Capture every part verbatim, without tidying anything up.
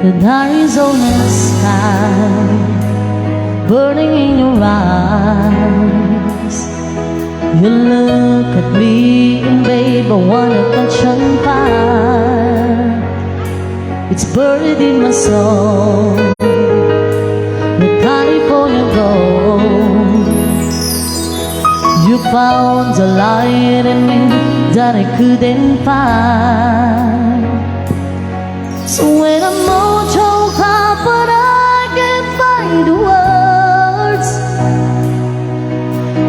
Arizona sky burning in your eyes. You look at me and babe, I wanna catch on fire. It's buried in my soul. The California gold. You found the light in me that I couldn't find. So when I'm all choked up, but I can't find the words.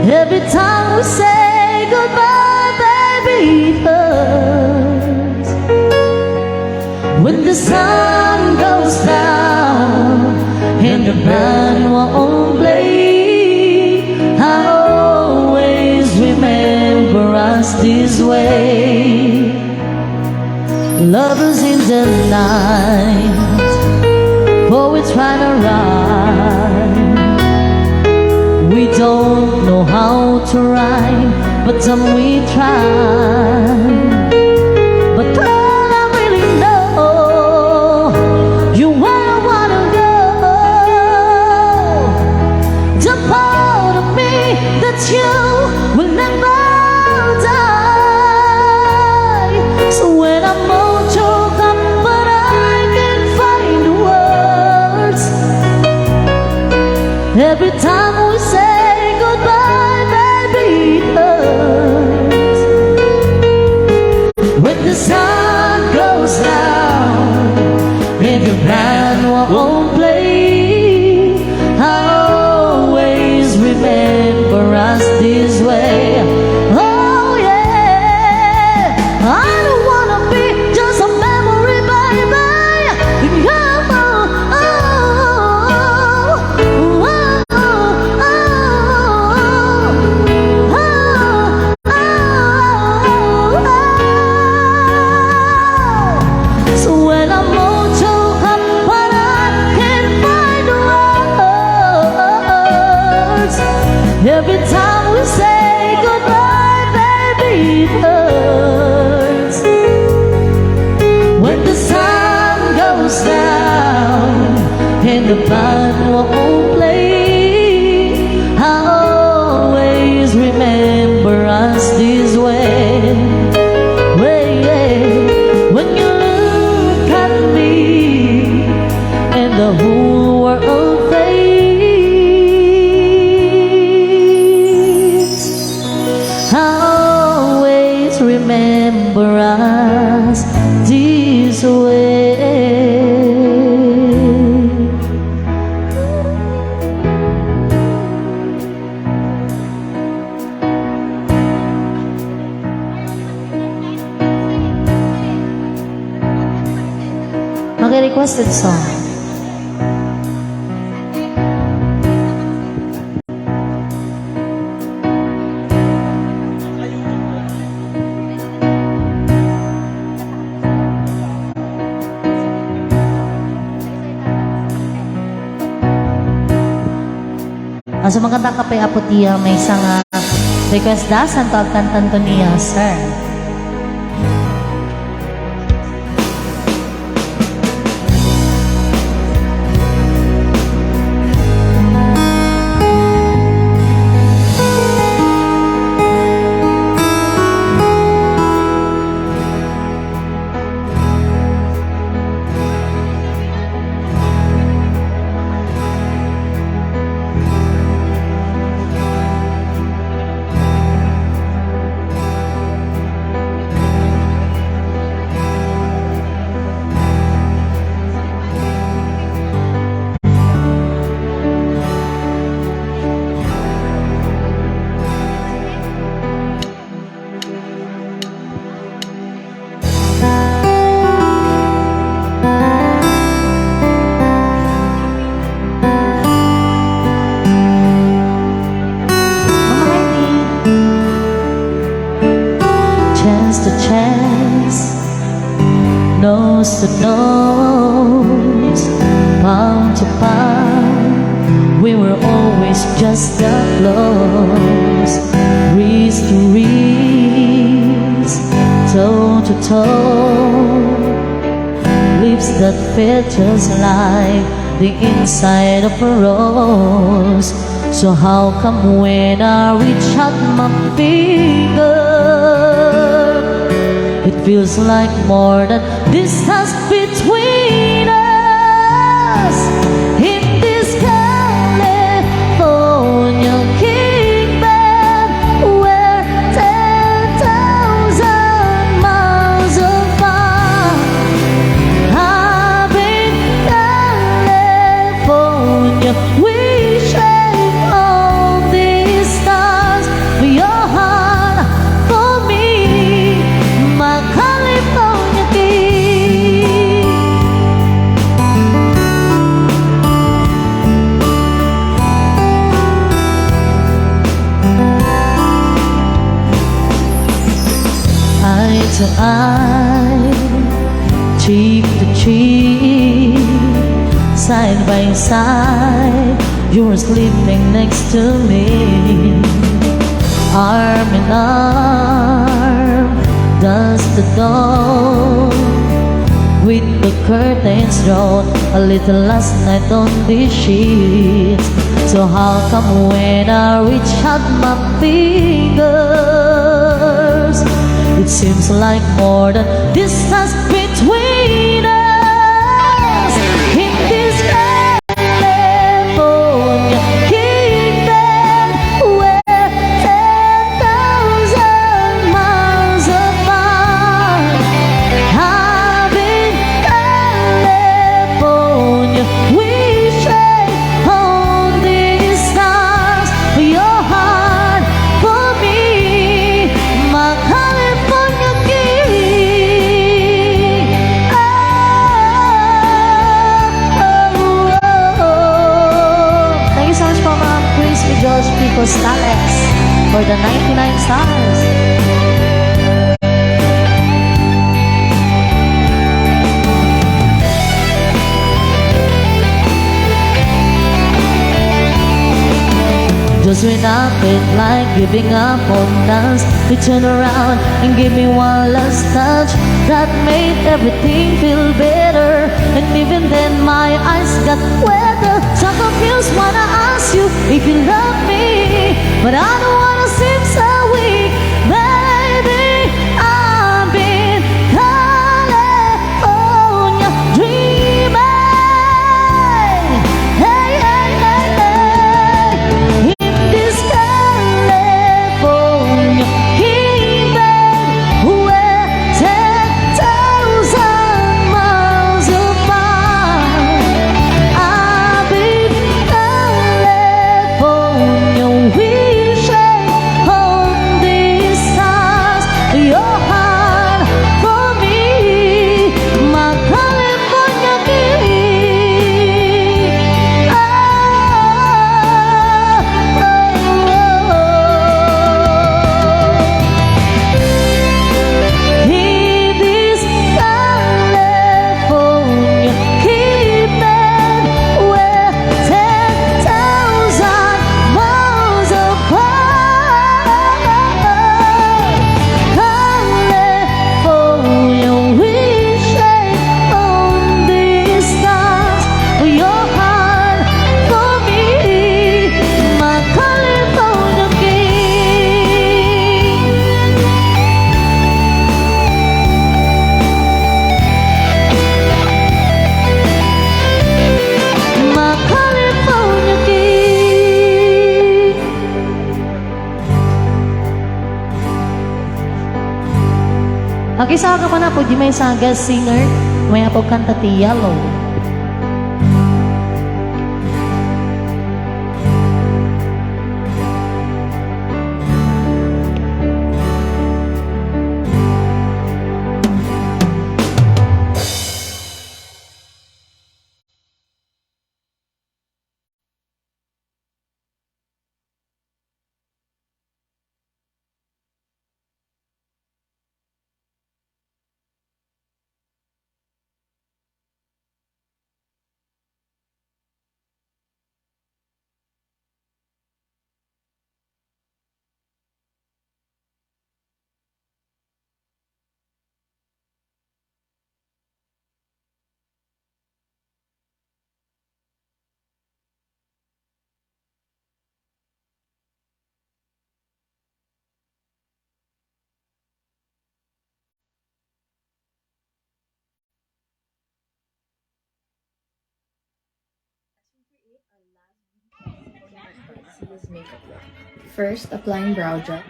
Every time we say goodbye, baby, it hurts. When the sun goes down and the band won't play, I always remember us this way. Lovers in the night, poets trying to rhyme. We don't know how to rhyme, but some we try. But all I really know, you where I wanna go. The part of me that you will never die. So when I'm all choked up, but I can't find the words. Every time we say goodbye, baby, it hurts. When the sun goes down and the band won't play, I always remember us this way. Oh yeah, I don't wanna be just a memory, baby. Yeah. So when I'm all choked up, but I can't find the words. Every time we say goodbye, baby, it hurts. When the sun goes down and the band won't play, I always remember us this way. Way, yeah. When you look at me and the whole world fades, I always remember us this way. Okay, requested song. Ah, so, magandang kape, Apo Tia. Maysa nga request da, santo agkantanto ni, ah, sir. Chance to chance, nose to nose, palm to palm. We were always just that close, wrist to wrist, toe to toe. Live that felt just like the inside of a rose. So how come when I reach out my finger, it feels like more than distance between us? In this California kingdom, where ten thousand miles apart, I've been California, wishing on these stars for your heart, for me, my California king. Eye to eye, cheek to cheek, side by side, you were sleeping next to me. Arm in arm, dusk to dawn, with the curtains drawn, a little last night on these sheets. So how come when I reach out my fingers, it seems like more than distance between us? In this California kingdom, where ten thousand miles apart, I've been California, wishing on these stars for your heart, for me, my California king. Oh, oh, oh, oh. Thank you so much po, Ma'am Crispy George P. Costales, for the ninety-nine stars. Just when I felt like giving up on us, you turn around and give me one last touch that made everything feel better. And even then, my eyes got wetter. So confused, wanna ask you if you love me, but I don't wanna seem so weak. Baby, I've been California dreaming. Hey, hey, hey, hey. In this California kingdom, where ten thousand miles apart, I've been California, wishing on these stars, your heart for me, my California king. Oh, oh, oh, oh. It is California kingdom, where ten thousand miles apart, California, wishing on these stars for your heart, for me, my California king. My California king. Agisaka man apo di maysa a guest singer, may apo kanta ti Yellow. First, applying brow gel.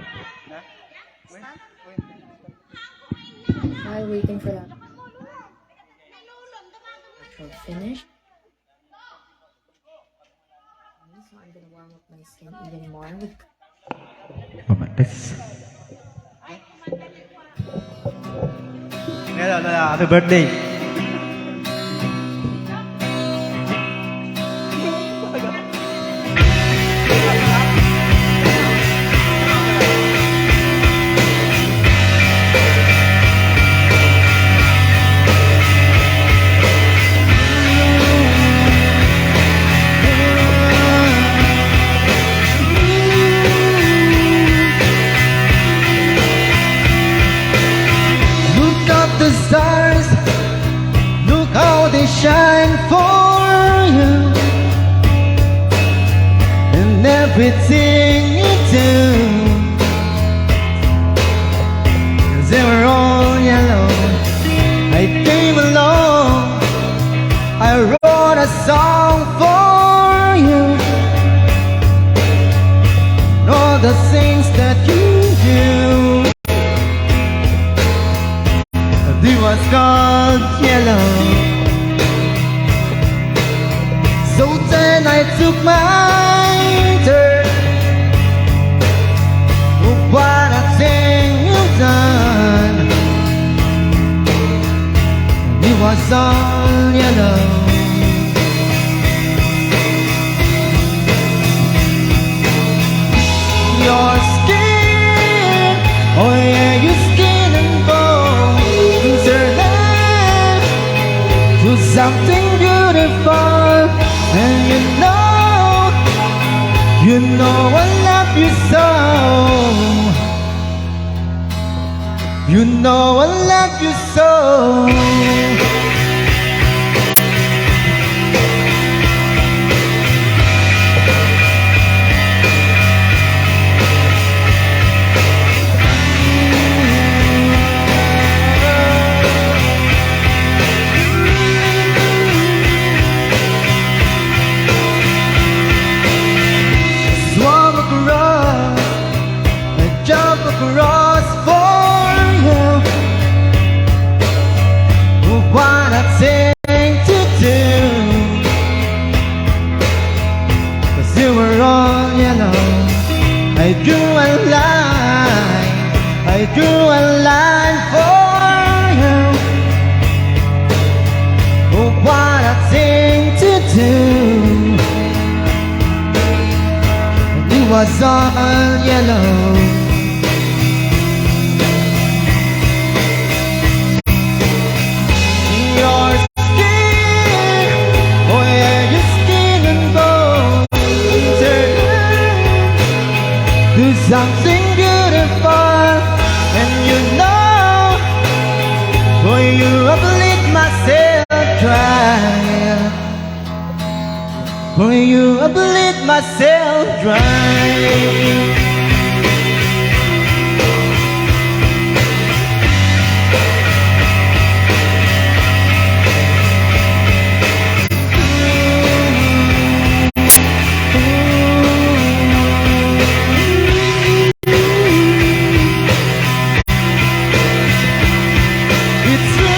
While waiting for that to finish. So I'm gonna warm up my skin even more with Mamates. Hello, hello, happy birthday. Look at the stars, look how they shine for you. And everything you do, they were all yellow. I came along, I wrote a song for you. And all the things that you do, it was called yellow. So then I took my turn. Oh, what a thing you've done. It was all yellow. Your skin, oh yeah, your skin and bones are linked to something beautiful. And you know, you know I love you so. You know I love you so. Swam across, I jump across for you. What a thing to do. 'Cause you were all yellow. I drew a line, I drew a line for you. Oh, what a thing to do. It was all yellow. Your skin, oh yeah, your skin and bones turn to something beautiful. And you know, for you I bleed myself dry. For you I bleed myself dry. It's true.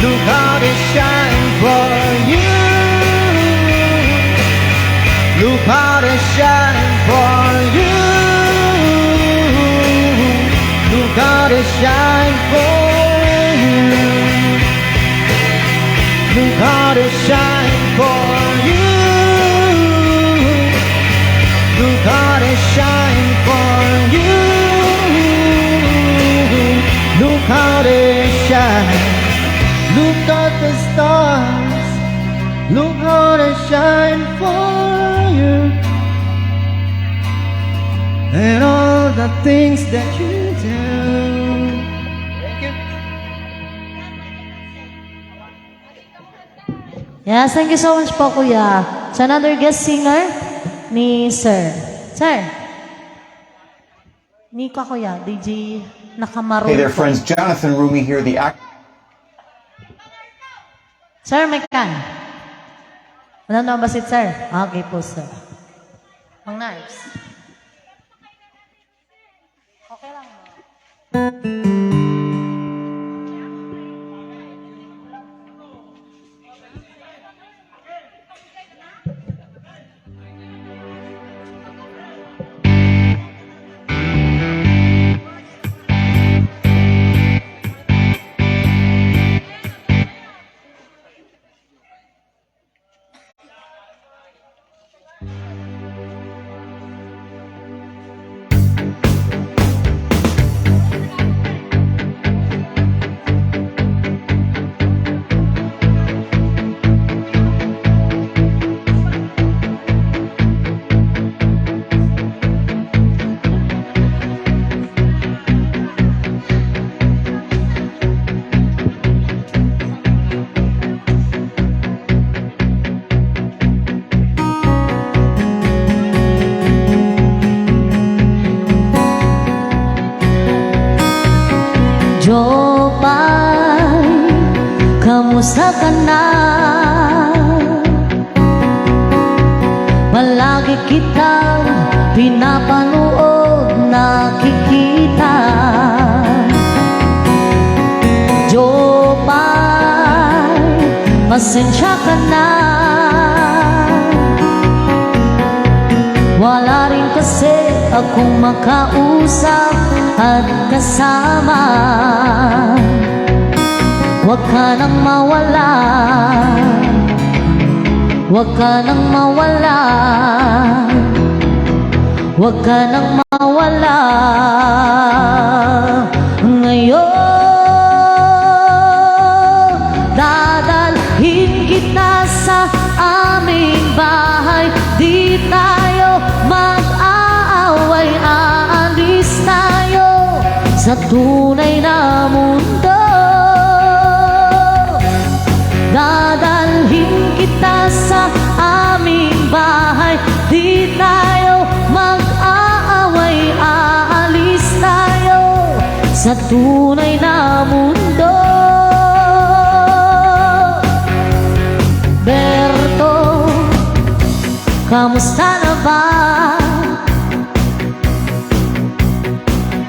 Look how they shine for you. Look how they shine for you. Look how they shine for you. Look how they shine for you. Look how they shine for you. Look how they shine. Look at the stars. Look how they shine for you. And all the things that you do. Yes, thank you so much po, Kuya. So, another guest singer ni Sir. Sir. Ni ka, Kuya, D J Nakamaroon. Hey there, friends. Jonathan Roumie here, the act- Sir, may kan. Ano na ba si sir? Okay po, sir. Mang Knives. Okay lang, no? Jopay, kamusta ka na? Palagi kitang pinapanood, nakikita. Jopay, pasensya ka na. Wala rin kasi akong makausap at kasama. Huwag ka nang mawala. Huwag ka nang mawala. Huwag ka nang mawala. Ngayon, dadalhin kita sa aming bahay. Di tayo mag-aaway, aalis tayo sa tunay na mundo. Dadalhin kita sa aming bahay. Di tayo mag-aaway, aalis tayo sa tunay na mundo. Berto, kamusta na ba?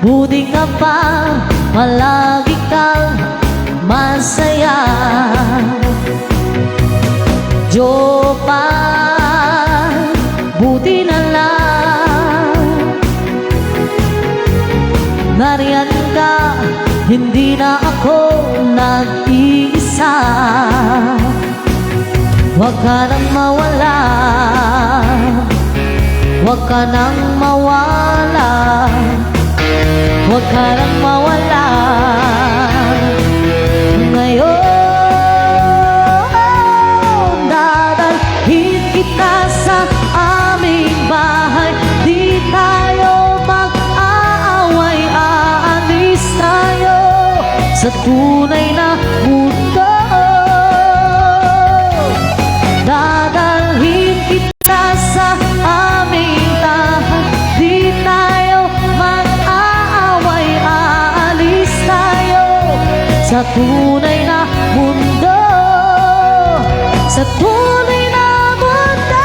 Buti ka pa, palagi kang masaya. Jopay, buti na lang. Nariyan ka, hindi na ako nag-iisa. Huwag ka nang mawala. Huwag ka nang mawala. Huwag ka nang mawala. Ngayon, dadalhin kita sa aming bahay. Di tayo mag-aaway, aalis tayo sa tunay na mundo. Dadalhin kita sa aming tahanan. Di tayo mag-aaway, aalis tayo sa tunay na mundo. Sa tunay na mundo.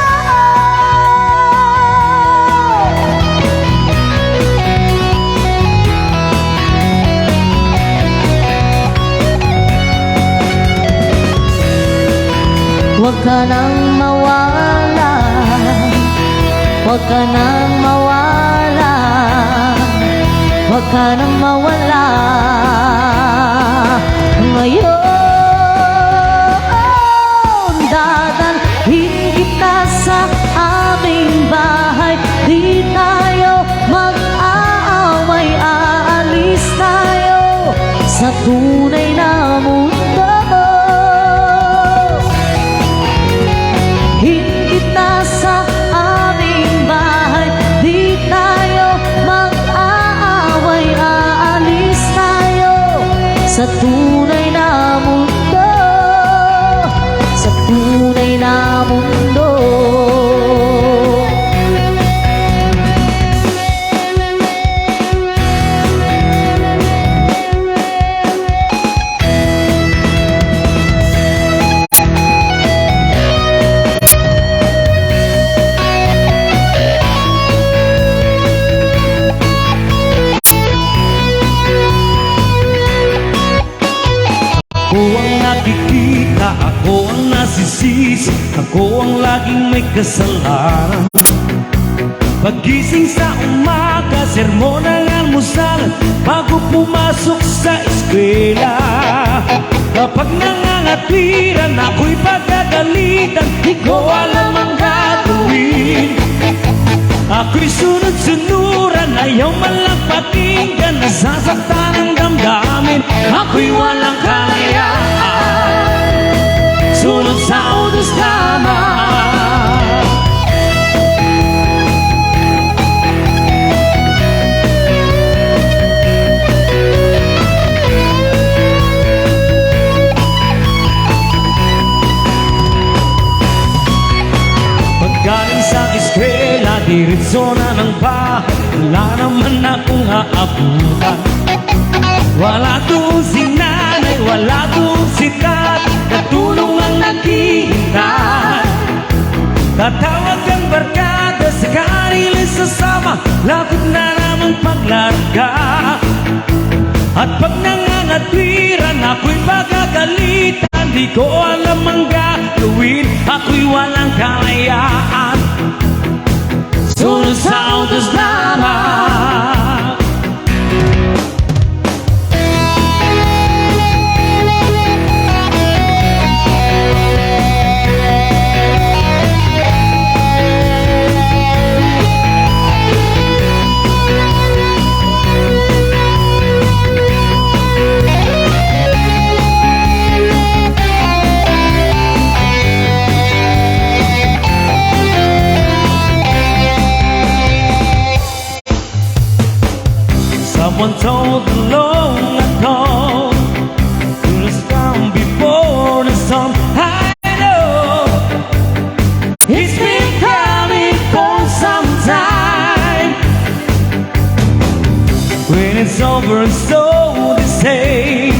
Huwag ka nang mawala. Huwag ka nang mawala. Huwag ka nang mawala. Ngayon, dadalhin kita sa aming bahay. Di tayo mag-aaway, aalis tayo sa tunay na mundo. Hin kita sa aming bahay. Di tayo mag-aaway, aalis tayo sa tunay na Ako ang nasisisi, ako ang laging may kasalanan. Paggising sa umaga, sermon ang almusal, bago pumasok sa eskwela. Kapag nangangatwiran, ako'y pagagalitan, di ko alam ang gagawin. Ako'y sunod-sunuran, ayaw man lang pakinggan, nasasaktan ang damdamin. Ako'y walang kalayaan, sunod sa utos lamang. Paggaling sa eskwela, diretso na ng bahay. Wala naman akong aabutan. Wala doon si nanay, wala doon si tatay, katulong ang naghihintay. Tatawag ang barkada, sa kanila sasama, lagot na naman paglarga. At pag nangangatwiran, ako'y pagagalitan. Di ko alam ang gagawin, ako'y walang kalayaan. Sunod sa utos lamang. Someone told me long ago, "You'll come before the sun." I know it's been coming for some time. When it's over, so they say,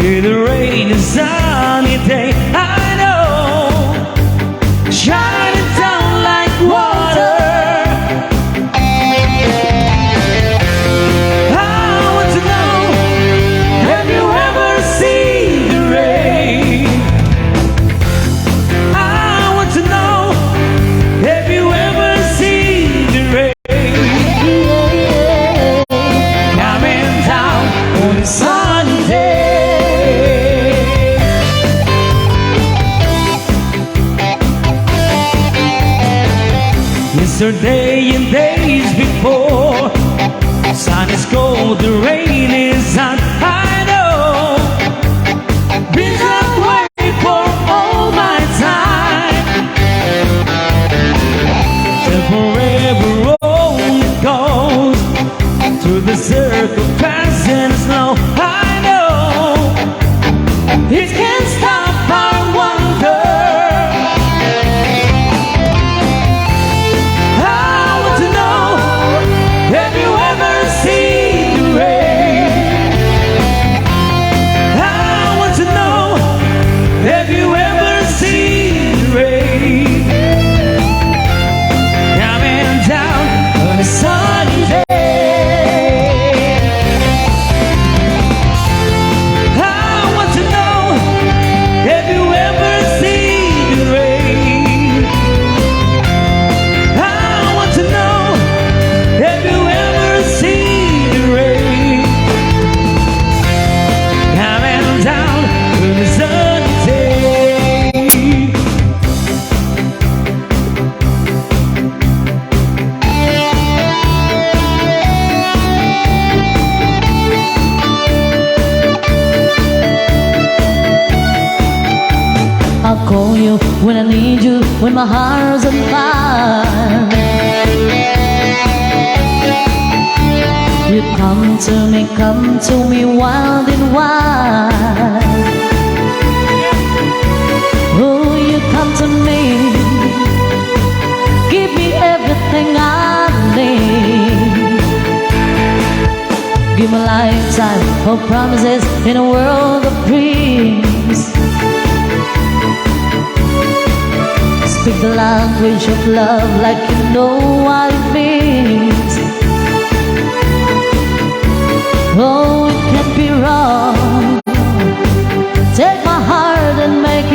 it'll rain a sunny day. I know, shining down like water. I want to know, have you ever seen the rain? I want to know, have you ever seen the rain coming down on a sunny day? Yesterday and days before, sun is cold, the rain is hot. I know, been that way for all my time. And forever only goes through the circle, past and slow. I know it can stop our wonder. I want to know, have you ever seen the rain? I want to know, have you ever seen the rain coming down on a sunny day? I want to know, have you ever seen the rain? I want to know, have you ever seen the rain coming down on a sunny day? I'll call you when I need you, when my heart's on fire. You come to me, come to me wild and wild. Oh, you come to me, give me everything I need. Give me a lifetime of promises in a world of dreams. Speak the language of love like you know what it means. Oh, it can't be wrong. Take my heart and make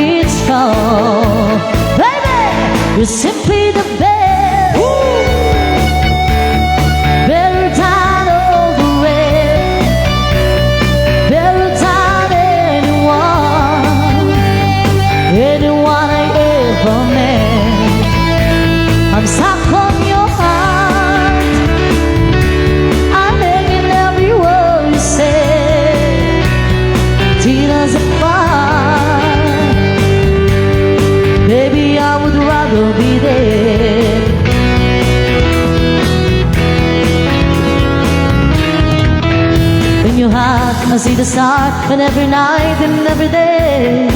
I see the star, and every night and every day.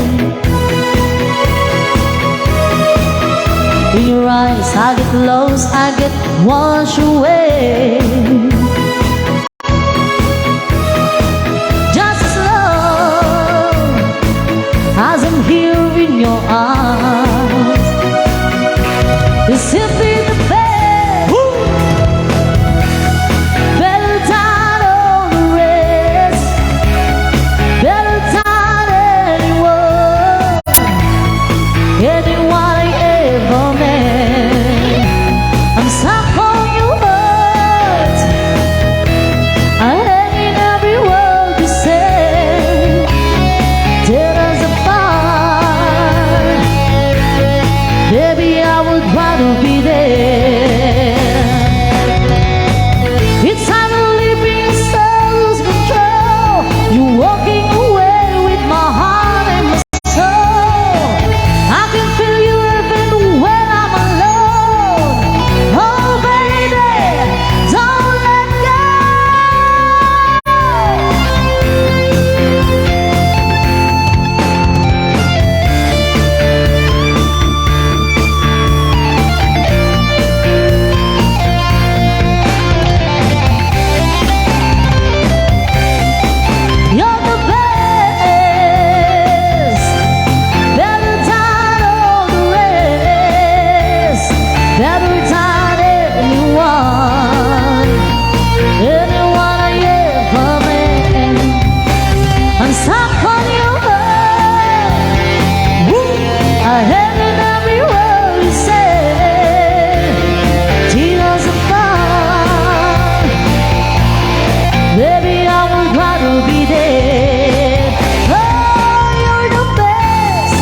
In your eyes, I get lost, I get washed away. Just as long as I'm here in your arms, it's simply the best. Better than all the rest. Better than anyone, anyone I ever met. I'm stuck on your words. I hang in every word you say. Tear us apart. Baby, I would rather be there. It's time to leave me so lose control. You're walking away with my heart and my soul. I can feel you even when I'm alone. Oh, baby, don't let go. You're the best, better than all the rest, better than anyone, anyone I ever met. I'm stuck on your words. I hang in every word you say. Tear us apart. Baby, I would rather be there. Oh, you're the best.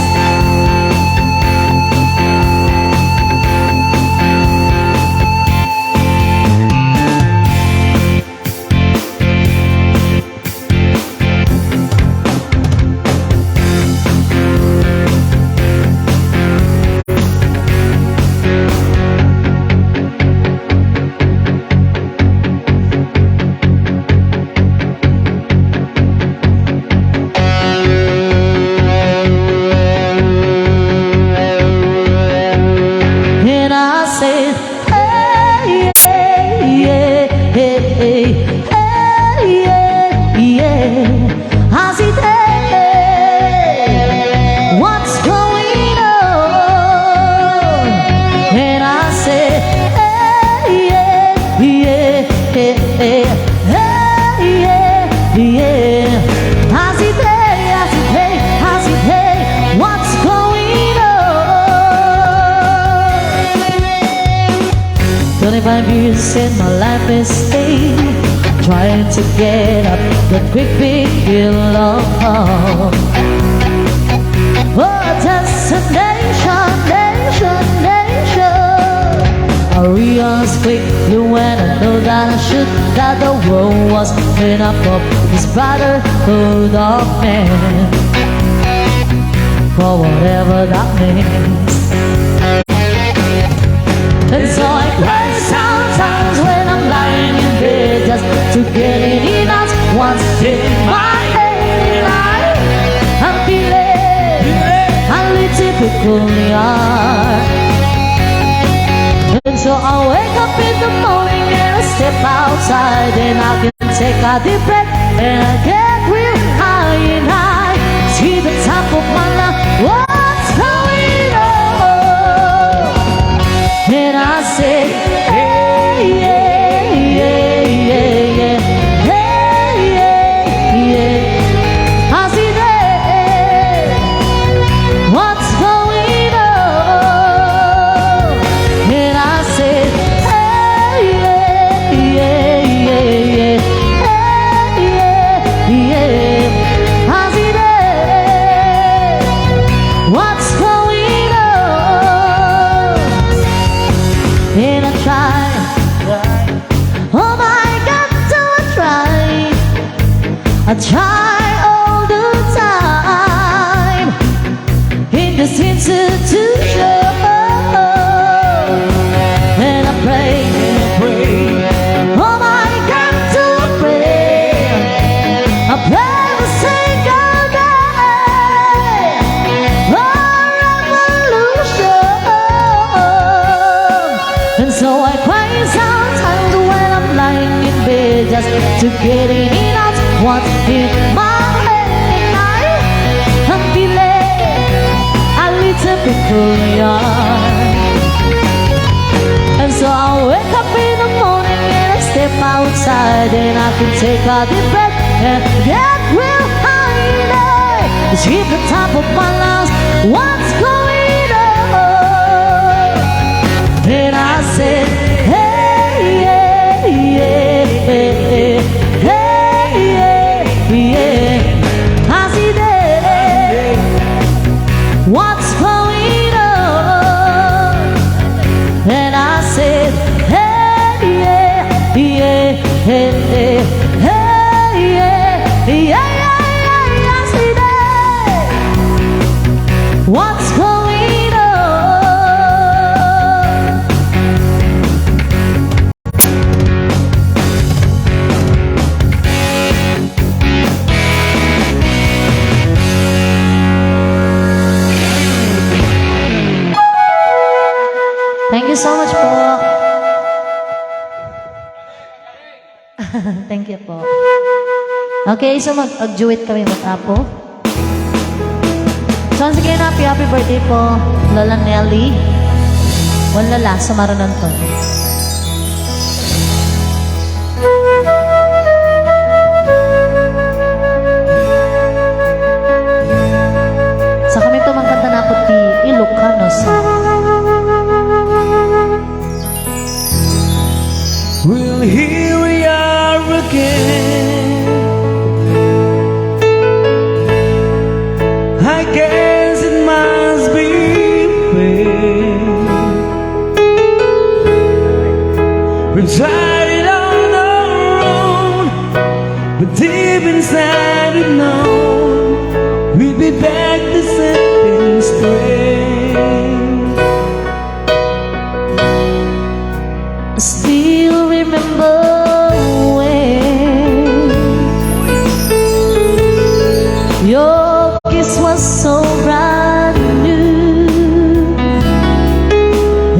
And I said, hey, yeah, yeah, hey, hey, hey, yeah, yeah. How's it, hey, what's going on? And I say, hey, yeah, yeah, hey, hey, hey, yeah, yeah. How's it, hey, how's it, hey, how's it, hey, what's going on? Twenty-five years in my life is staying, trying to get up that quick big hill of hope. Oh, destination, nation, nation. I realized quickly when I know that I should, that the world was made up of this brotherhood of men. For whatever that means. And so I cry sometimes when I'm lying in bed just to get it in out once in my head. I, I'm feeling a little peculiar. And so I wake up in the morning and I step outside and I can take a deep breath and I get real high and I see the top of my lungs. What's going on? And I say, hey, yeah, yeah, yeah, yeah. Hey, yeah, yeah. I see that. What's going on? And I said, hey, yeah, yeah, yeah, yeah. Hey, yeah, yeah. I see that. What's going on? And I try. Oh my God, do I try? I try all the time in this institution. And I pray, and I pray. Oh my God, do I pray? I pray. to get in and out. What's in my head tonight? I'm feeling a little bit curious. And so I wake up in the morning and I step outside and I can take a deep breath and get real high. It's in the top of my lungs. What's going on? And I said, "Hey, yeah, yeah, yeah, hey, yeah, yeah." I said, "Hey, what's going on?" And I said, "Hey, yeah, yeah, hey, hey, hey, yeah, yeah, yeah, yeah, yeah." I said, "Hey, what's going on?" Thank you so much po. Thank you po. Okay, so mag-, mag-duet kami mag-apo. So, once again, happy, happy birthday po, Lola Nelly. Wen, Lola, sa marunon po. Sa kami to, mangkanta na po ti Ilocano song. Well, here we are again. I guess it must be fate. We've tried it on our own, but deep inside we know we'll be back to setting straight. Still remember when your kiss was so brand new.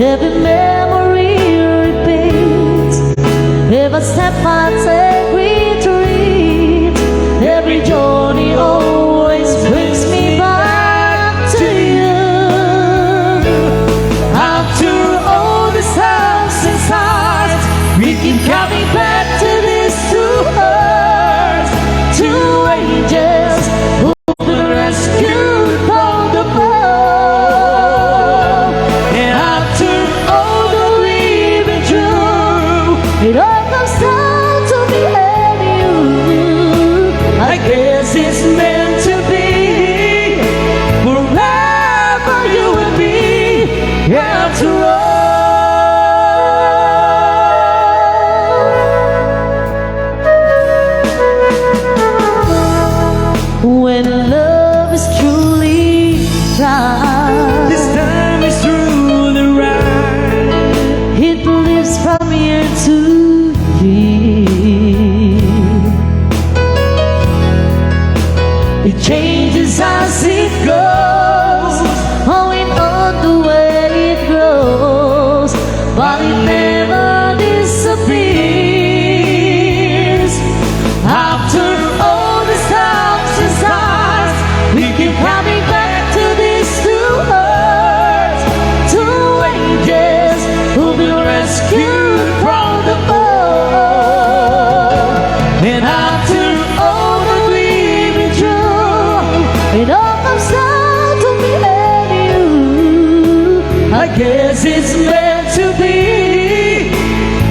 Every memory repeats, every step I take retreats, every journey always brings me back to you. After all these ups and downs, we keep coming back to these two hearts, two angels who've been rescued from the fall. And after all that we've been through, it all comes down to me and you. I guess it's meant to be. Forever you and me, after all. When love is truly right, this time is truly right, it lives from year to year. It changes as it goes, owing on the way it grows, but it never disappears. After all the storms and stars, we keep coming back to these two hearts, two angels who've been rescued from the fall. And after all that we've been through, it all comes down to me and you. I guess it's meant to be.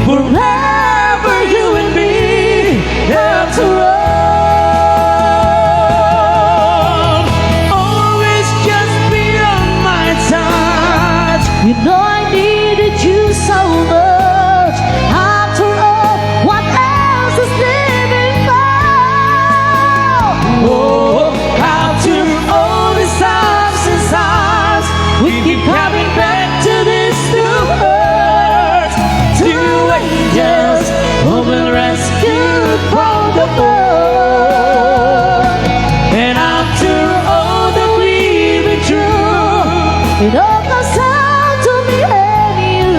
Forever you and me, after all. Always just beyond my touch. You know I needed you so much. After all, what else is living for? Oh, after all these ups and downs, we keep coming back to these two hearts, two angels who've been rescued from the fall. And after all that we've been through, it all comes down to me and you.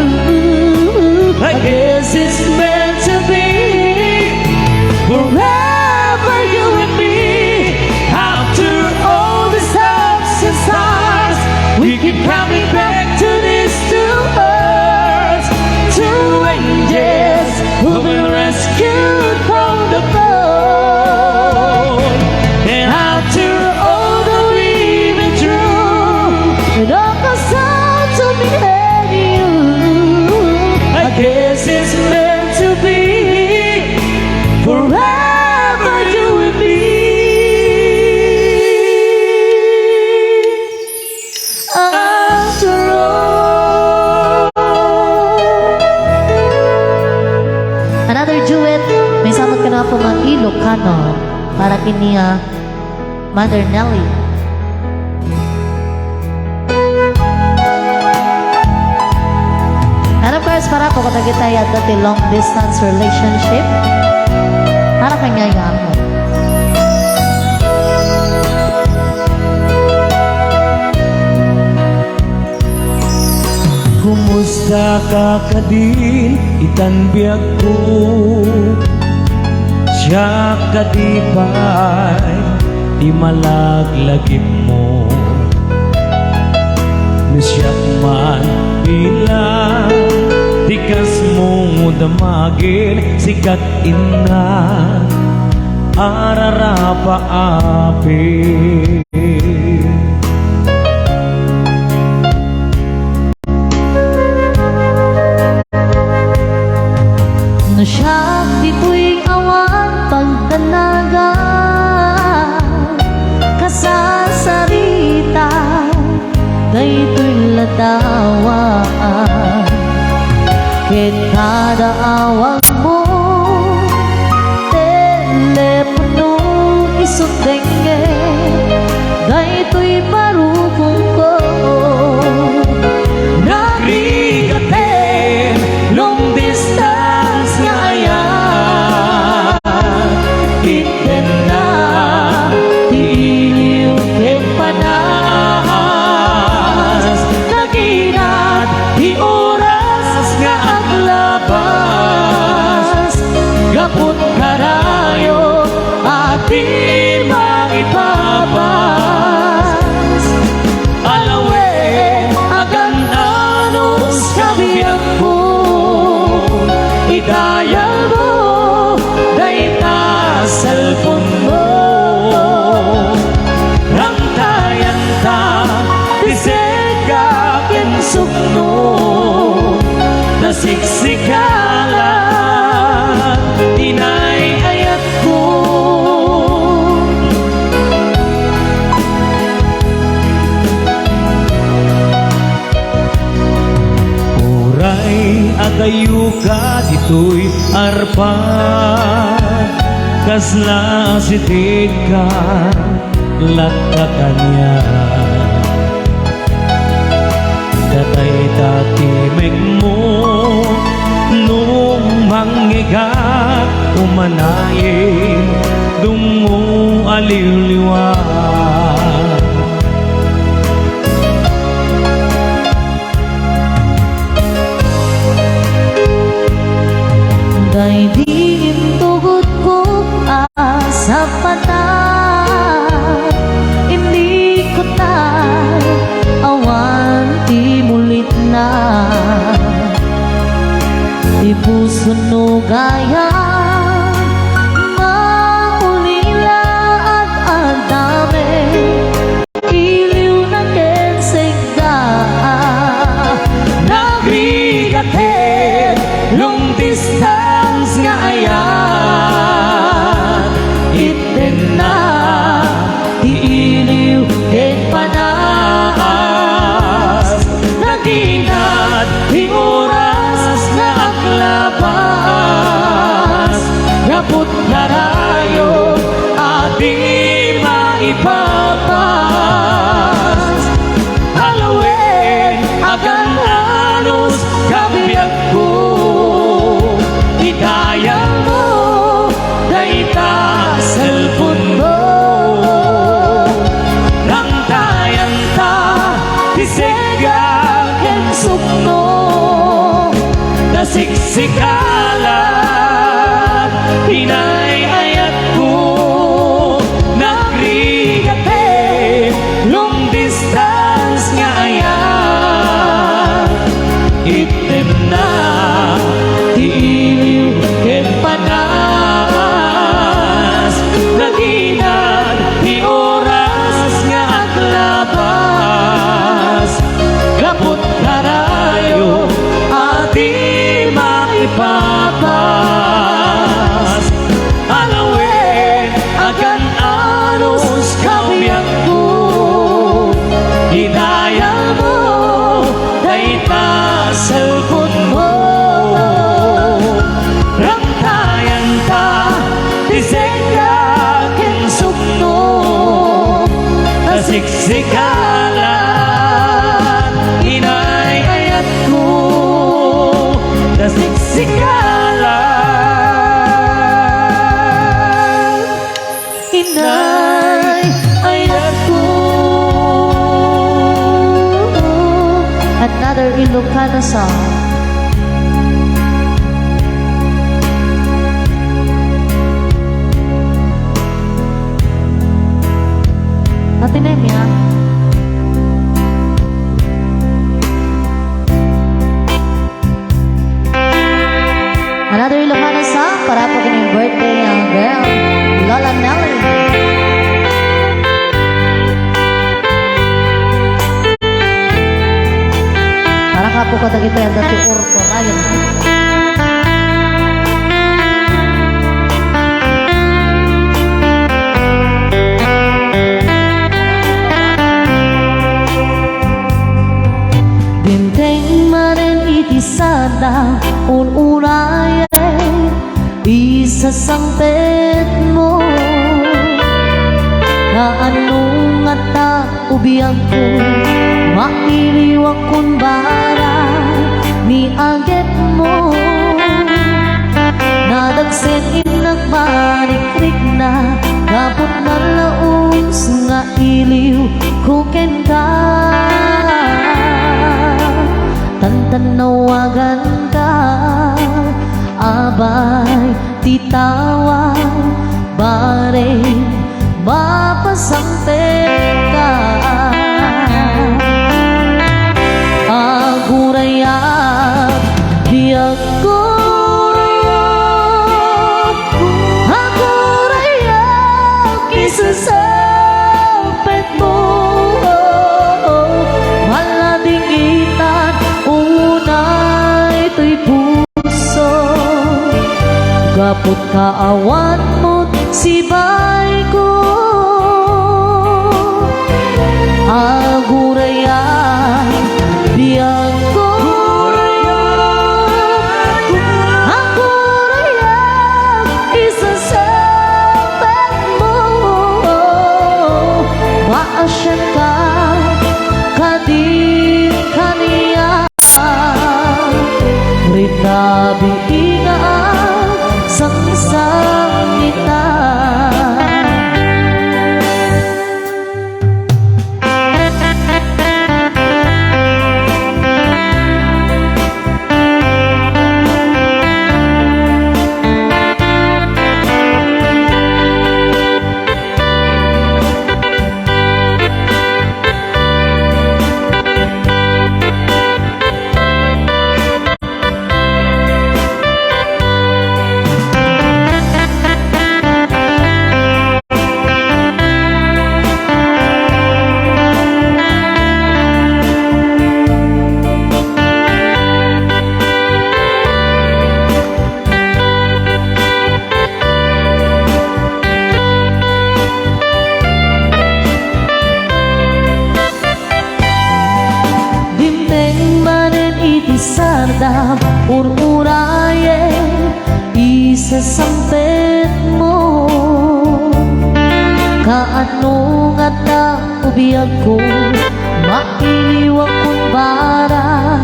I guess it's meant to be. Ako nga Ilocano para kini a Mother Nelly. And of course, para po kadagiti adda ti long distance relationship, para kaniayo. Kumusta ka kadin itan biagko? Siak kadi pay ti malaglagipmo? No siak man bilang ti kasmo, damagin sika inna, ararapa api. No siak ditoy awan pagdanagan, kasasarita, daytoy ladawaan. Ket kada awagmo, telepono, isu dengngeg, daytoy barukongko. Nagrigaten long distance nga ayat, itdenna ti iliw ken panas. Naginat ti oras nga aglabas, gapu karayo a di maipapas. Alawen, agan-anos ka biagko, idayalmo dayta cellphone-mo. Rantayanta ti sega ken sukno, ta siksika la ti nay-ayat ko. Uray adayoka ditoy arpad, kasla asidegka latta kaniak. Datayta ti mekmo, no mangngegak, umanayen, dungngo a liwliwa. Daydi intugotko a sapatan, innikot tay awan ti mulitna. Ti puso no gayam maulila, ad-adda met iliwna ken sega. Nagrigat ket long distance nga ayat, itdenna ti iliw ken panas. Naginat ti oras nga aglabas, gapu karayo a di maipapas. Alawen, agan-anos ka biagko, idayalmo dayta cellphone-mo. Rantayanta ti sega ken sukno, ta siksika la ti nay-ayatko. Nagrigat ket long distance nga ayat, itdenna ti iliw ken panas. Naginat ti oras nga aglabas, gapu karayo a di maipapas. Siksikalan, inay ayatko, ta siksikalan, inay ayatko. Another Ilocano song. Ate Nemia. Another Ilocano song para po kini birthday, young girl, Lola Nelly. Para ka po kadagiti adda ti Ryan. Dimteng manen iti sada, un-unay, isasangpetmo. Kaano ngata, o biagko, mailiwak kun bara ni agepmo. Nadagsen innak marikrikna, gapu ta nalaus nga iliwko kenka. Tantannawaganka, abay, ti tawag, bareng mapasangpetka. Agurayak, biagko, agurayak, isasangpetmo. Maladingitan unay toy puso, gapu ta kaawanmo ti sibayko. Agurayak, biagko, agurayak, isasangpetmo. Maasianka, kadin kaniak. Rita biinga sangsangita. Dimteng manen iti sardam, ur-urayen, isasangpetmo. Kaano ngata, o biagko, mailiwak kun bara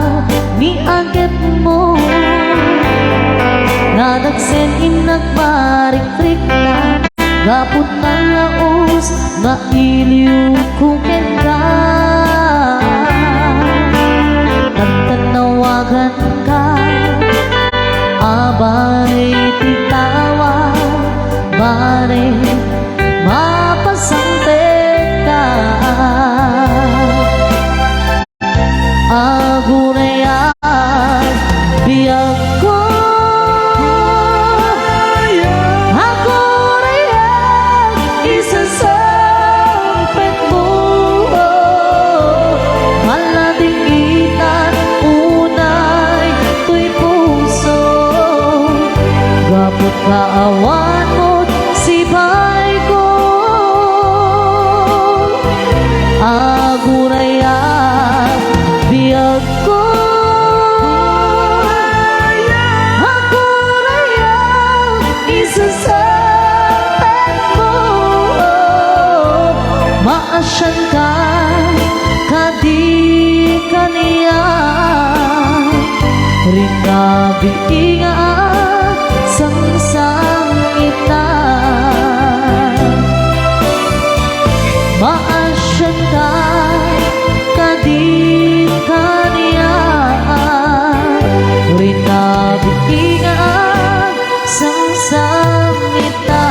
ni agepmo. Nadagsen innak marikrikna, gapu ta nalaus nga iliwko kenka. Tantannawaganka, abay ti tawag, bareng mapasangpetka. Agurayak, biagko, agurayak, isasangpetmo. Maladingitan unay toy puso, gapu ta kaawanmo ti sibayko. Agurayak, biagko, agurayak, isasangpetmo. Maasianka, Biinga, sangsangita. Maasianka kadi kaniak. Rina, biinga, sangsangita.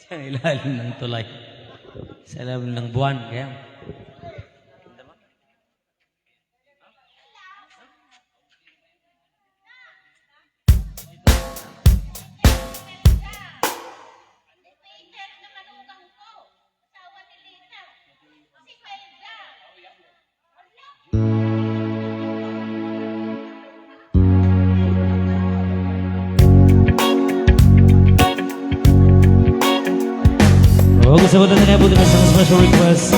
Sa ilalim ng tulay. Sa ilalim ng buwan, kaya. O, gusto ko na tinapos ng isang special request.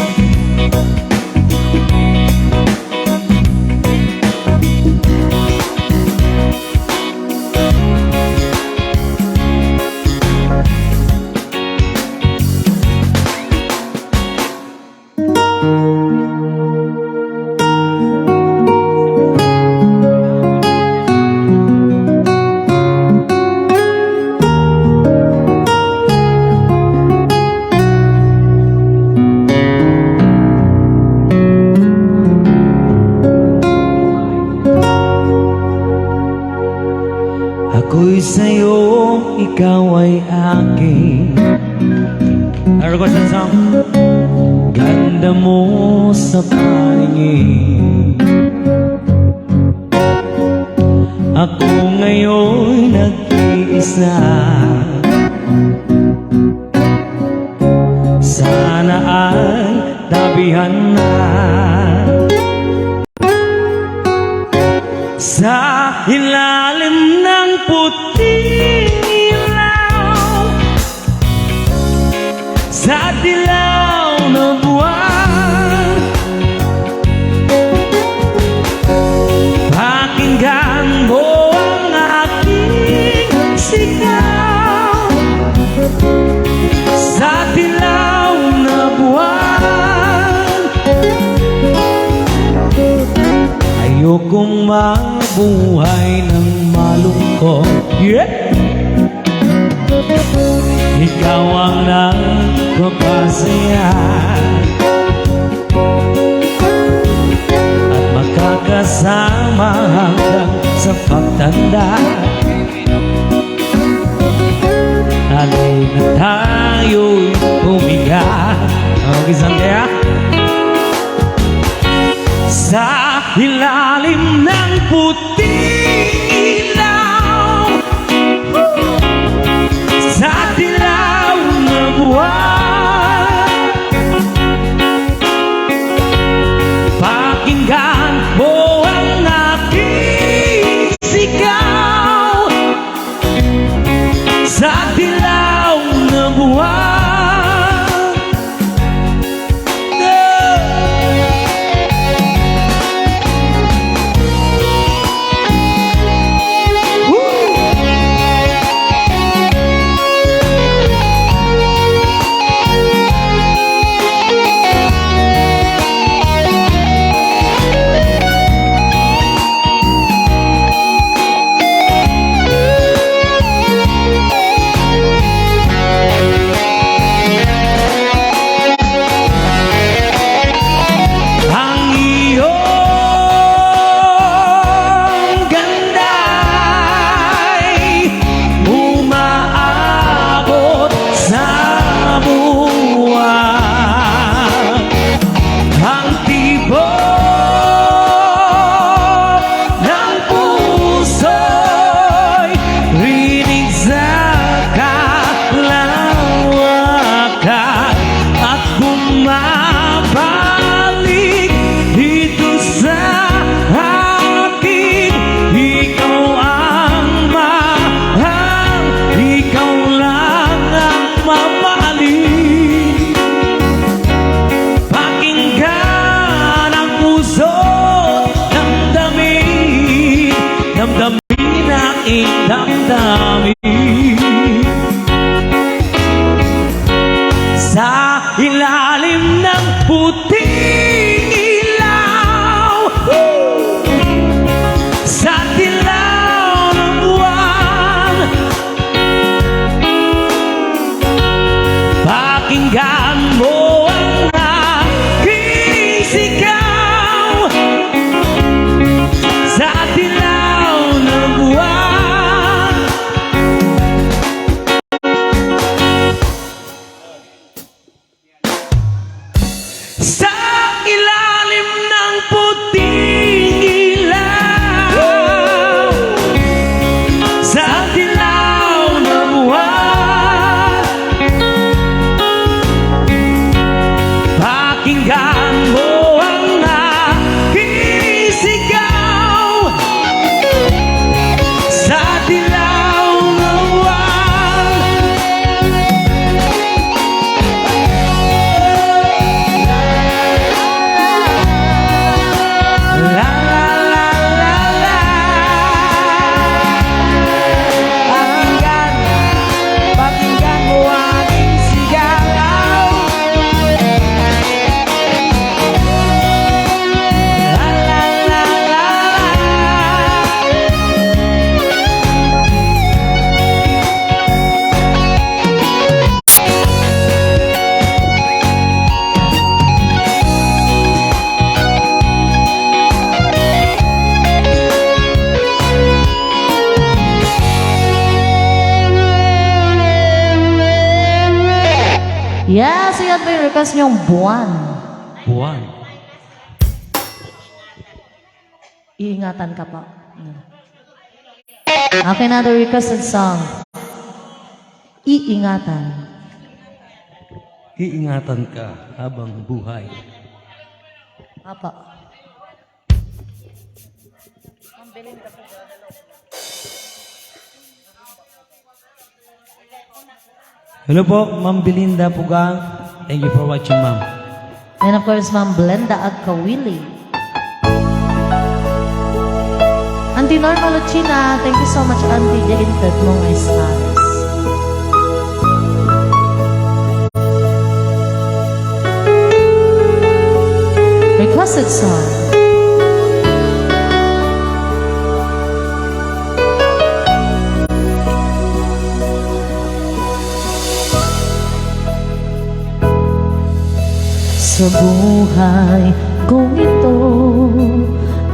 Ako'y sa'yo, ikaw ay akin. Our request song. Ganda mo sa paningin. Ako ngayon nag-iisa. Sana ay tabihan na. Sa ilalim ng puting ilaw, sa dilaw na buwan, pakinggan mo ang aking sigaw. Sa dilaw na buwan, ayokong mabuhay ng malungkot. Yeah! Ikaw ang nagpapasaya at makakasama hanggang sa pagtanda. Halina tayo'y huminga. Okay, saan kaya? Sa ilalim ng puting ilaw, sa dilaw na buwan, pakinggan mo ang aking sigaw. Sa dilaw na buwan. damdamin. Sa ilalim ng puting ilaw, sa dilaw ng buwan, pakinggan mo ang aking sigaw. Sa dilaw ng buwan, sa ilalim ng puting ilaw, sa dilaw ng buwan, pakinggan mo ang aking sigaw. Sa dilaw ng buwan. La, la, la, la, la. Pakinggan, pakinggan mo aking sigaw. La, la, la, la, la. Yes, ayan po yung request niyong buwan. Buwan. Iingatan ka pa. Okay, another requested song. Iingatan. Iingatan ka habang buhay. Apa. Hello po, Ma'am Belinda Pugang. Thank you for watching, ma'am. And of course, Ma'am Blenda Agkawili. Auntie Norma Lucina, thank you so much, Auntie, diay inted mo nga stars. Requested song. Sa buhay kong ito,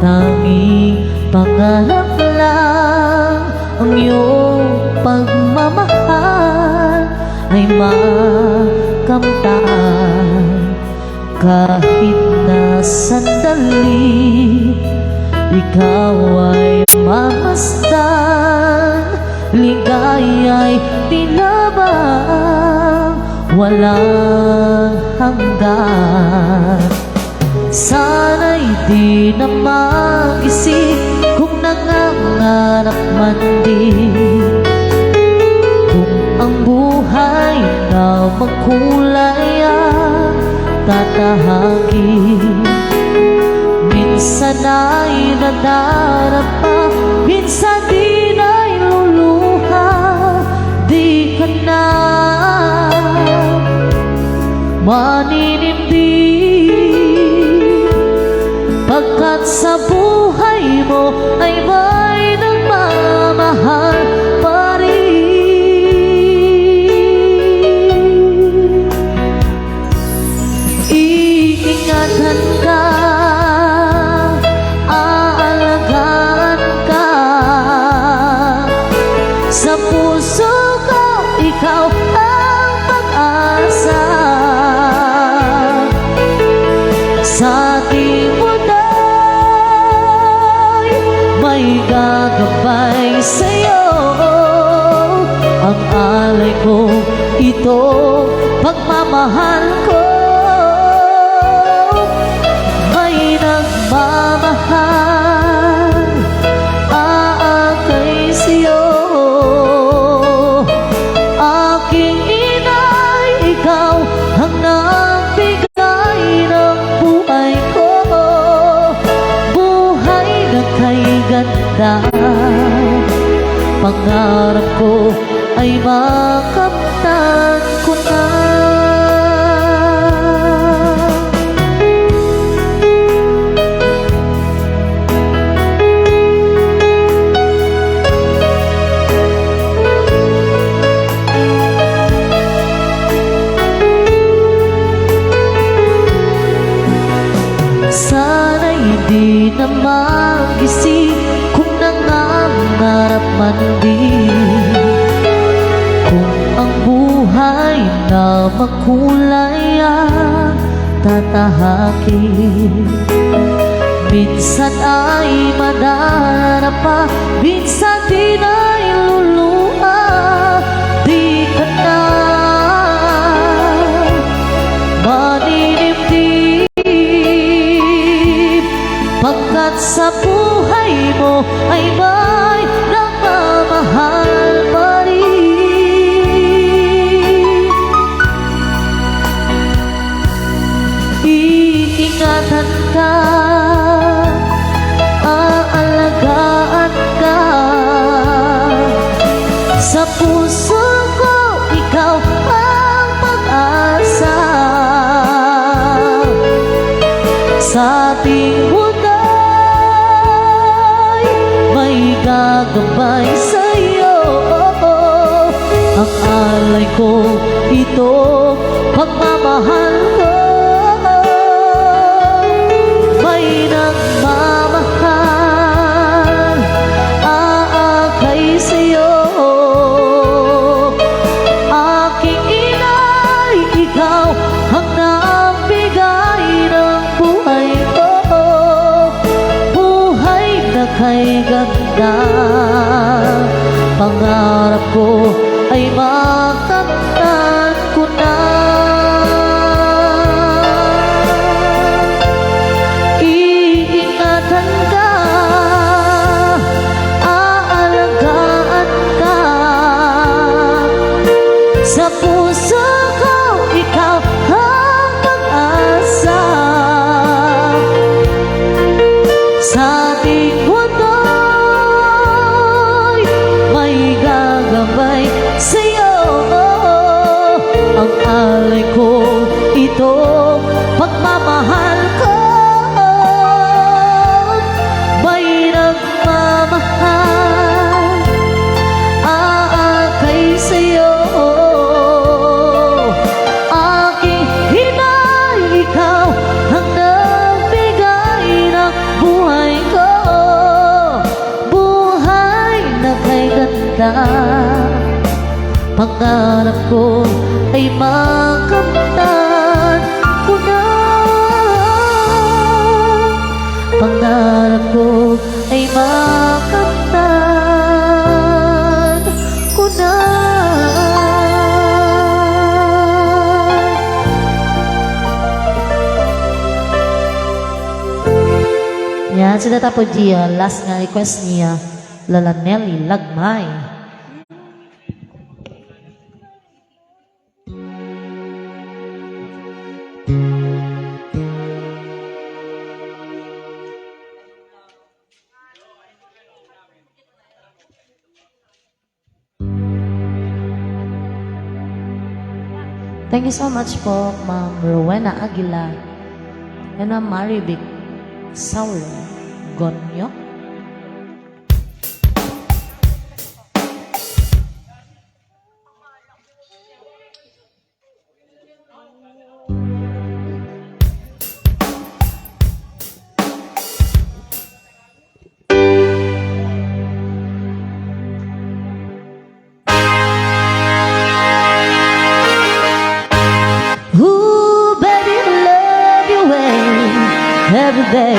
tanging pangarap lang ang iyong pagmamahal ay makamtan. Kahit na sandali, ikaw ay mamasdan, ligaya'y tila bang walang hanggan. Sana'y di na mag-isip kung nangangarap man din. Kung ang buhay na magkulay ang tatahagin, minsan ay nadarama, minsan di na'y luluha, di ka na maninimdim, pagkat sa buhay mo ay may nagmamahal pa rin. Iingatan ka, aalagaan ka, sa puso ko ikaw ang pag-asa. Sa ating multa'y may gagabay sa'yo. Ang alay ko, ito, pagmamahal ko. May nagmamahal, aakay sa'yo. Aking inay, ikaw ang nagbigay ng buhay ko. Buhay na kay ganda. pangarapko ay makamtan ko na. Sana'y di na magising kung nangangarap man din. Kung ang buhay na makulay ang tatahaki, minsan ay madarapa, minsan di na iluluha, di ka na maninimdim. Pagkat sa buhay mo ay may nagmamahal pa rin. Iingatan ka, aalagaan ka. Sa puso ko, ikaw ang pag-asa. Sa ating mundo'y may gagabay sa'yo. Ang alay ko, itong pagmamahal ko. May nagmamahal, aakay sa'yo. Aking inay, ikaw ang nagbigay ng buhay ko. Buhay na kay ganda, pangarap ko ay makamtan ko na. Iingatan ka, aalagaan ka. Sa puso ko, ikaw ang pag-asa. Sa ating mundo'y may gagabay sa'yo. Ang alay ko, itong pagmamahal ko. May nagmamahal, aakay sa'yo. Aking inay, ikaw ang nagbigay ng buhay ko. Buhay na kay ganda, pangarap ko ay makamtan ko na. Pangarap ko ay makamtan ko na. Yan, so data po di, ah, last nga request ni, ah, Lola Nelly Lagmay. Thank you so much po, Ma'am Rowena Aguila and Ma'am Marivic Saulo Gonyo. Ooh, baby, I love you way every day.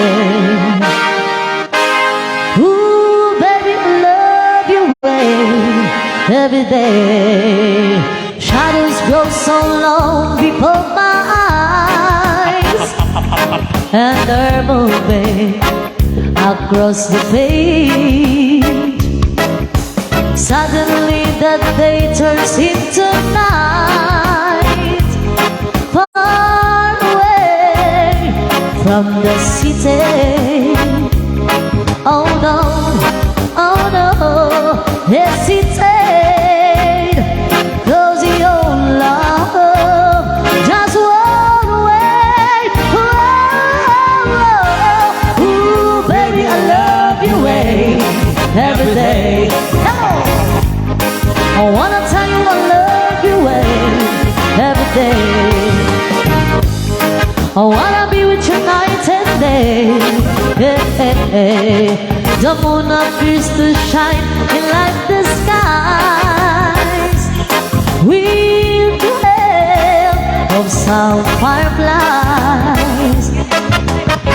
Ooh, baby, I love you way every day. Shadows grow so long before my eyes, and they're moving across the page. Suddenly the day turns into night, far away from the city. Oh no, oh no, this every day. Come on. I wanna tell you I love you, eh, every day. I wanna be with you night and day. Yeah. The moon appears to shine in light the skies with the help of some fireflies.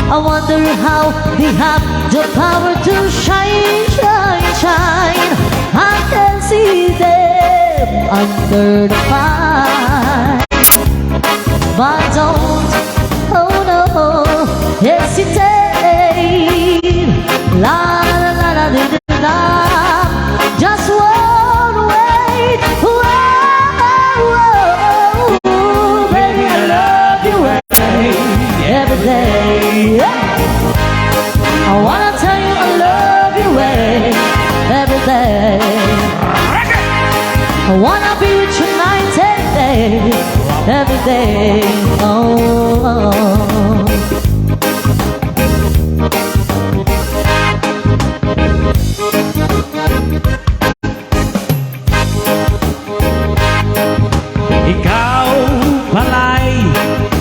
I wonder how they have the power to shine, shine, shine. I can see them under the fire. But don't, oh no, hesitate. La, la, la, la, la, la, la. Just one way. Whoa, whoa, whoa, baby, I love you, eh, every day. Yeah. I wanna tell you I love you, eh, every day. I wanna be with you night and day, every day. Oh, oh, oh. Ikaw pala'y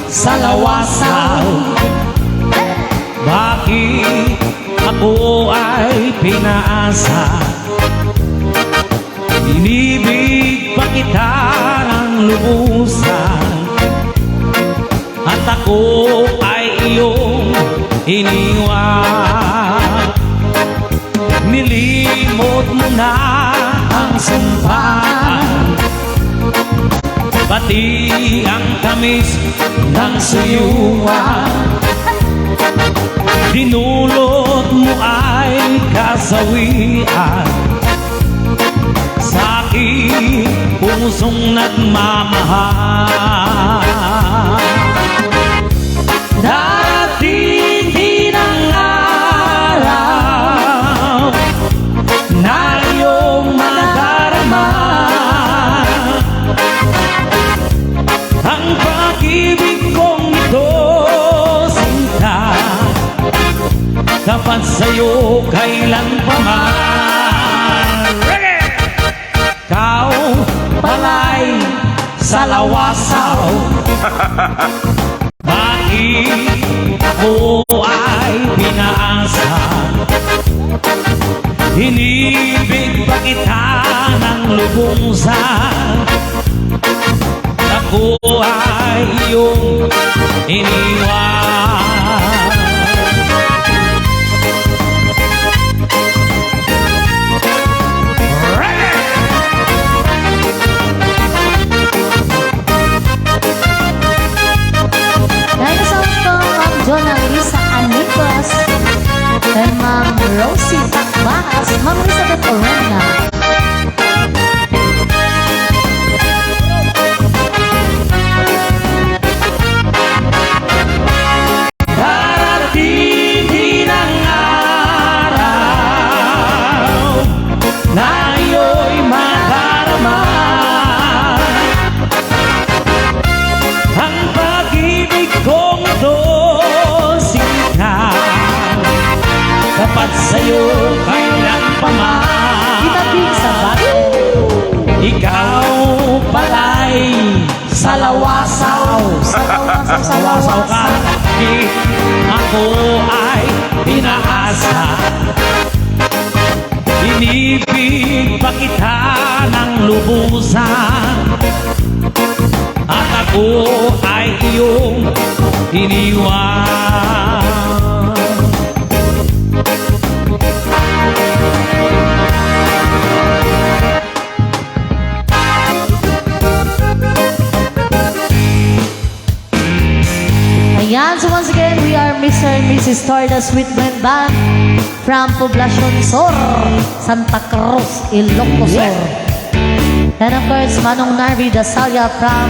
salawasaw. Bakit ako ay pinaasa? Inibig pa kita ng lubusan, at ako ay iyong iniwan. Nilimot mo na ang sumpaan, pati ang tamis ng suyuan. Dinulot mo ay kasawian sa aking pusong nagmamahal. Darating din ang araw na iyong madarama ang pag-ibig kong ito, sinta. Tapat sa'yo kailan pa man. Reggae! Kau pala'y salawasaw. Bakit ako ay pinaasa? Inibig pa kita ng lubusan. Ako ay iyong iniwan. Thank you so much po, Ma'am Jonah Lisa Anicos and Ma'am Rosie Tacbaras, Ma'am Elizabeth Orena. Darating din ang araw na iyo'y madarama. Ang pag-ibig kong ito, sinta, tapat sa'yo kailan pa man. Kita big sa bago. Ikaw pala'y salawasaw. Salawasaw, salawasaw ka. Di ako ay pinaasa. Inibig pa kita ng lubusan, at ako ay iyong iniwan. Ayan, so once again, we are Mister and Missus Torres with Band Band from Poblacion Sur, Santa Cruz, Ilocos Sur. And of course, Manong Narvi Dasalia from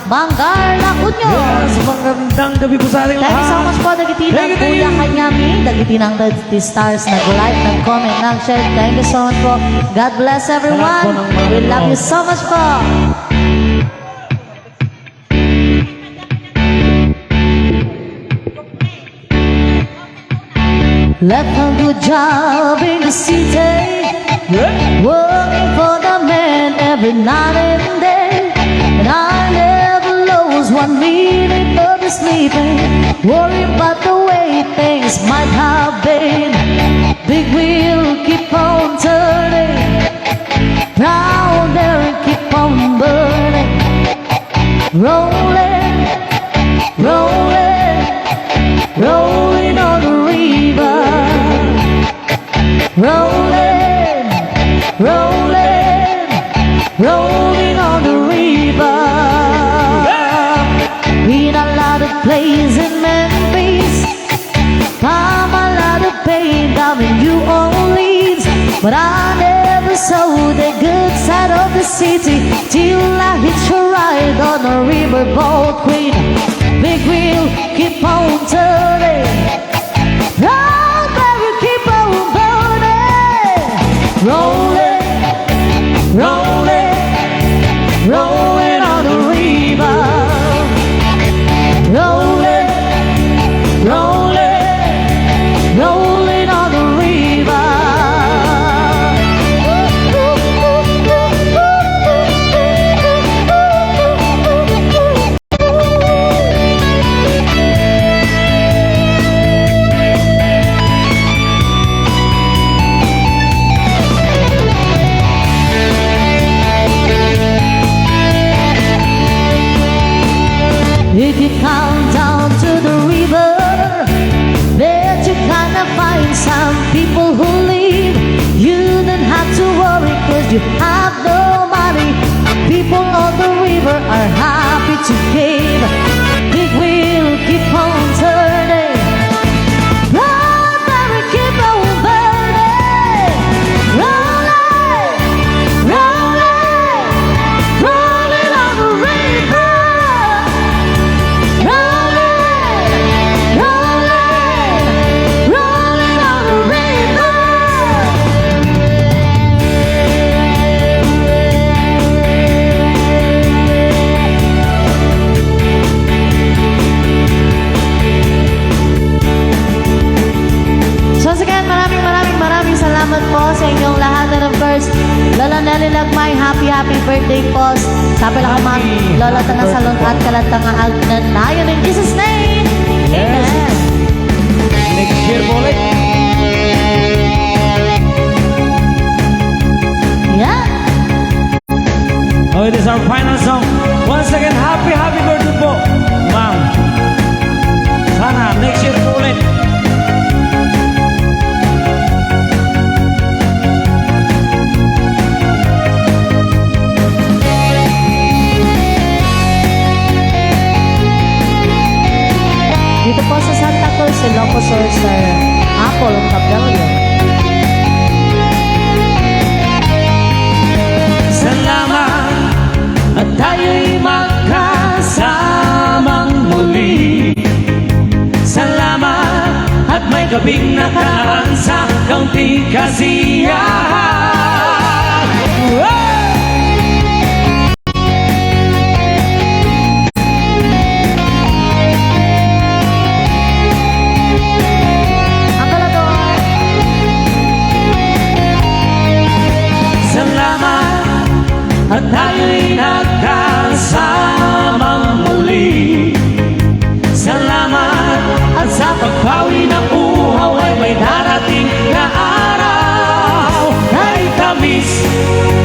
Mangar, La Union. Yes, magandang gabi po sa ating lahat. Thank you so much po, dagiti nang Kuya Kanyami, dagiti nang The Stars, nag-like, nag-comment, nag-share. Thank you so much po. God bless everyone. We love you so much po. Left a good job in the city, working for the man every night and day. And I never lose one minute of the sleeping, worrying about the way things might have been. Big wheel keep on turning, brown berry keep on burning. Rolling, rolling, rolling on the river. Rolling, rolling, rolling on the river. In a lot of places in Memphis, Pamela, the pain down in New Orleans. But I never saw the good side of the city till I hitched a ride on a riverboat queen. Big wheel keep on turning. Strawberry keep on burning. Rolling, rolling, rolling on the river. Rolling, rolling, rolling on the river. If you come down to the river, bet you gonna find some people who live. You don't have to worry 'cause you have no money. People on the river are happy to give. Big wheel keep on turning. Strawberry keep on burning. Rolling, rolling, rolling on the river. Rolling, rolling, rolling on the river. So once again, maraming, maraming, maraming salamat po sa inyong lahat. And of course, Lola Nelly Lagmay, happy, happy birthday po. Sapay lang, Ma'am, Lola, ta nga salun-at ka latta nga agnanayon in Jesus' name. Yes. Amen. Next year po ulit. Yeah. Oh, it is our final song. Once again, happy, happy birthday po, ma'am. Sana next year po ulit. Dito po sa Santa Cruz, Ilocos Sur, Sir Apple Cabello. Salamat at tayo'y magkasamang muli. Salamat at may gabing nakaraan sa kaunting kasiyahan. Ang kalador. Salamat at tayo'y nagkasamang muli. Salamat at sa pagbawi ng uhaw ay may darating na araw. Naitamis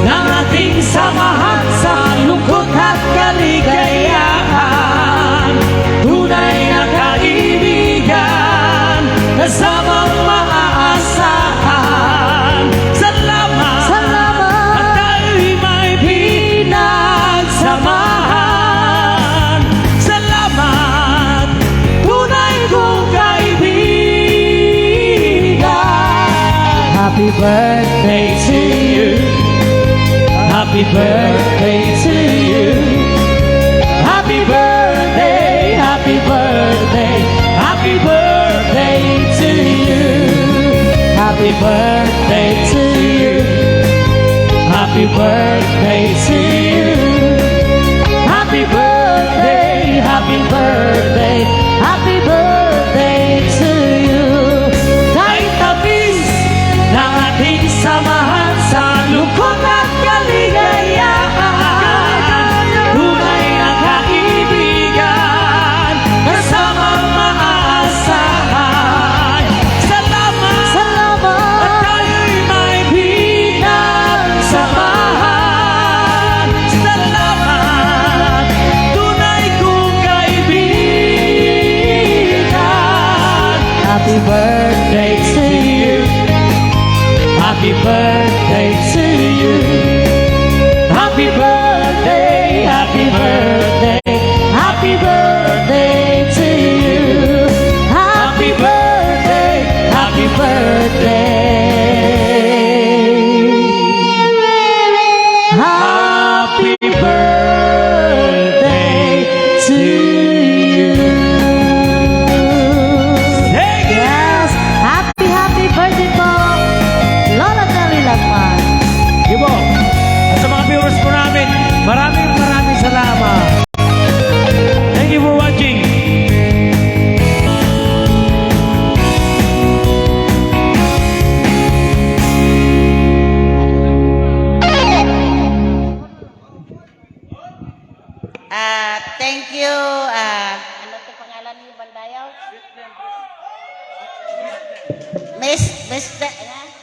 ng ating samahan sa lungkot at kaligayahan. Tunay na kaibigan, kasamang maaasahan. Salamat. Salamat. At tayo'y may pinagsamahan. Salamat, tunay kong kaibigan. Happy birthday to you. Happy birthday to you. Happy birthday, happy birthday, happy birthday to you. Happy birthday to you. Happy birthday to you. Happy birthday, happy birthday, happy birthday to you. Kahit viewers po namin, maraming, maraming salamat. Thank you for watching. Ah, thank you, ah, ano to pangalan ni Bandayaw? Miss, Mister, ano?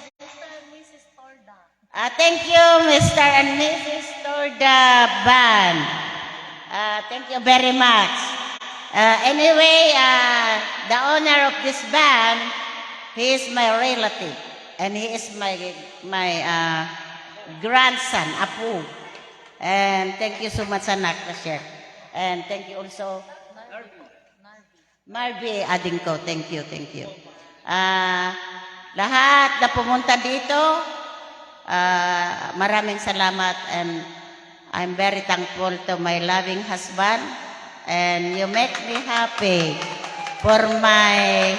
Ah, thank you, Mister and Missus Torda Band. Ah, thank you very much. Ah, anyway, ah, the owner of this band, he is my relative, and he is my, my, ah, grandson, apo. And thank you so much, anak, Rachel. And thank you also, Marvy, ading ko, thank you, thank you. Ah, lahat na pumunta dito, ah, maraming salamat, and I'm very thankful to my loving husband, and you make me happy for my,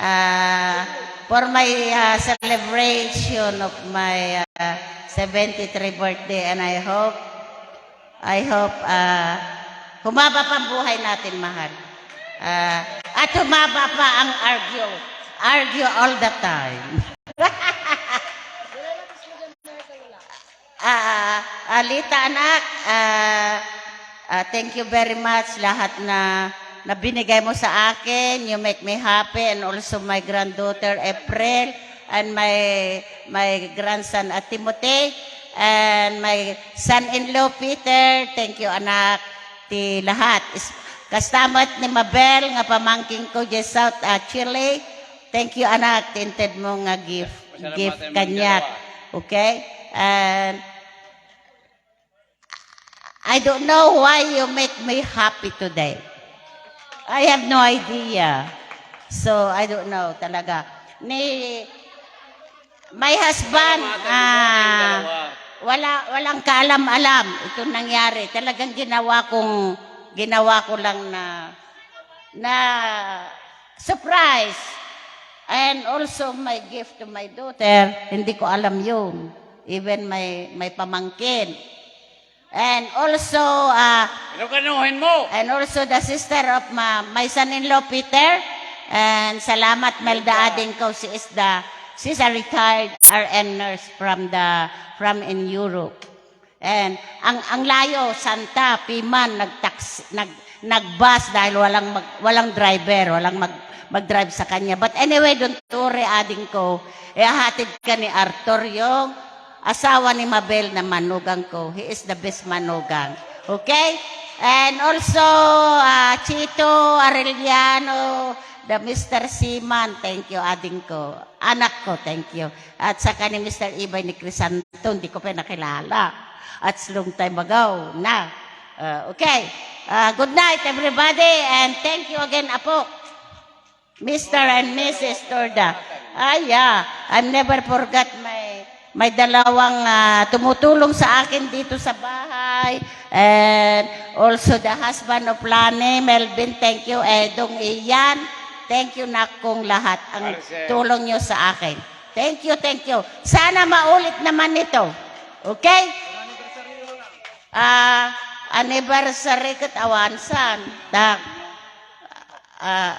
ah, for my, ah, celebration of my, ah, seventy-three birthday, and I hope I hope, ah, humaba pa ang buhay natin, mahal. Ah, at humaba pa ang argue. Argue all the time. Ah, Alita, anak, ah, ah, thank you very much lahat na, na binigay mo sa akin. You make me happy, and also my granddaughter, April, and my, my grandson, ah, Timothy, and my son-in-law, Peter. Thank you, anak. Ti lahat. Is-, kasta met ni Mabel nga pamangkin ko diay South, ah, Chile. Thank you, anak, ti inted mo nga gift, Pasalamat gift kaniak. Okay? And I don't know why you make me happy today. I have no idea. So, I don't know talaga. Ni My husband, ah, wala, walang kaalam-alam itong nangyari. Talagang ginawa kong, ginawa ko lang na, na surprise. And also my gift to my daughter, hindi ko alam yun. Even my, my pamangkin. And also, ah, Ano kanuhin mo? And also the sister of ma-, my son-in-law, Peter. And salamat, Melda, Melda. Ading ko, she is the, she's a retired R N nurse from the, from in Europe. And ang, ang layo, Santa, Piman, nagtaxi, nag-, nagbus dahil walang mag-, walang driver, walang mag-, mag-drive sa kanya. But anyway, don't worry, ading ko. Ihahatid ka ni Arthur yung asawa ni Mabel na manugang ko. He is the best manugang. Okay? And also, ah, Chito Arellano, the Mister Seaman. Thank you, ading ko. Anak ko, thank you. At saka ni Mister Ibay ni Crisanto, hindi ko pa nakilala. That's long time ago na. Ah, okay. Ah, good night, everybody, and thank you again, Apo. Mister and Missus Torda. Ah, yeah. I never forgot my, my dalawang, ah, tumutulong sa akin dito sa bahay. And also the husband of Lani, Melvin, thank you. Edong, Ian, thank you, nakong lahat ang Maricel. Tulong nyo sa akin. Thank you, thank you. Sana maulit naman ito. Okay? Ah, anniversary ket awansan. Tak. Ah,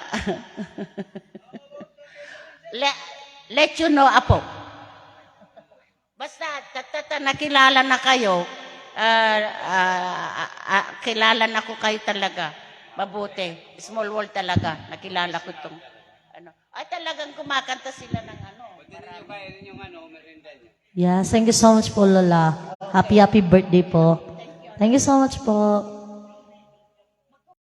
le-, let you know, Apo. Basta, ta-, ta-, ta-, nakilala na kayo, ah, ah, ah, ah, kilala na ko kayo talaga. Mabuti. Small world talaga. Nakilala ko itong, ano. Ay, talagang kumakanta sila ng ano. Pwede ninyo kainin yung ano, merienda niyo. Yes, thank you so much po, Lola. Happy, happy birthday po. Thank you so much po.